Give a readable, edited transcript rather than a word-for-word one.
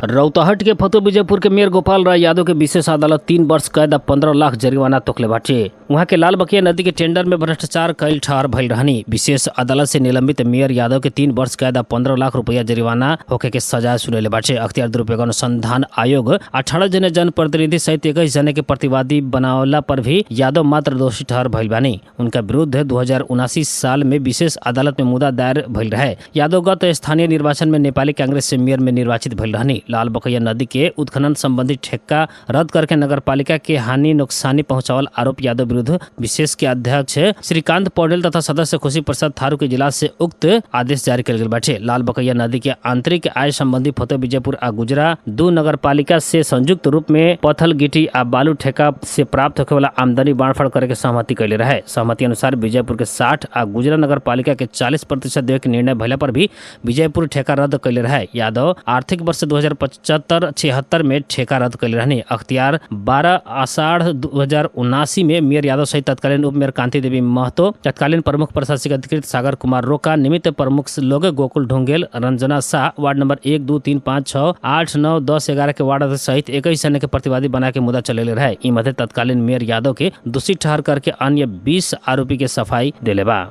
रौतहट के फतुहा विजयपुर के मेयर गोपाल राय यादव के विशेष अदालत 3 वर्ष कैद आ 15 लाख जरिमाना तोकले बाटे। वहाँ के लाल बकिया नदी के टेंडर में भ्रष्टाचार कैल ठहर भइल रहनी। विशेष अदालत से निलंबित मेयर यादव के 3 वर्ष कैद आ 15 लाख रुपया जरिमाना होखे के सजा सुनैले बाटे। अख्तियार दुरुपयोग अनुसंधान आयोग 18 जने जनप्रतिनिधि सहित 21 जने के प्रतिवादी बनावला पर भी यादव मात्र दोषी ठहर भइल बानी। उनका विरुद्ध 2079 साल में विशेष अदालत में मुद्दा दायर भइल रहे। यादव गत स्थानीय निर्वाचन में नेपाली कांग्रेस से मेयर में निर्वाचित भइल रहनी। लाल बकैया नदी के उत्खनन संबंधी ठेक्का रद्द करके नगरपालिका के हानि नुकसानी पहुंचावल आरोप यादव विरुद्ध विशेष के अध्यक्ष श्रीकांत पौडेल तथा सदस्य खुशी प्रसाद थारू के जिला से उक्त आदेश जारी कयल गेल बाटे। लाल बकैया नदी के आंतरिक आय संबंधी फतेह विजयपुर आ गुजरा दू नगरपालिका से संयुक्त रूप में पथल, गिटी आ बालू ठेका से प्राप्त होखे वाला आमदनी बांटफाड़ करे के सहमति कैले रहे। सहमति अनुसार विजयपुर के 60 आ गुजरा नगरपालिका के 40% देवे के निर्णय भइला पर भी विजयपुर ठेका रद्द कैले रहे। यादव आर्थिक वर्ष 2075-76 में ठेका रद्द कैले रहनी। अख्तियार 12 आषाढ़ 2079 में मेयर यादव सहित तत्कालीन उप मेयर कांति देवी महतो, तत्कालीन प्रमुख प्रशासनिक अधिकृत सागर कुमार रोका, निमित्त प्रमुख लोग गोकुल ढुंगेल, रंजना शाह, वार्ड नंबर 1, 2, 3, 5, 6, 8, 9, 10, 11 के वार्ड अध्यक्ष सहित 21 जने के प्रतिवादी बना के मुद्दा चलेले रहे। ई मध्य तत्कालीन मेयर यादव के दोषी ठहर करके अन्य 20 आरोपी के सफाई देले बा।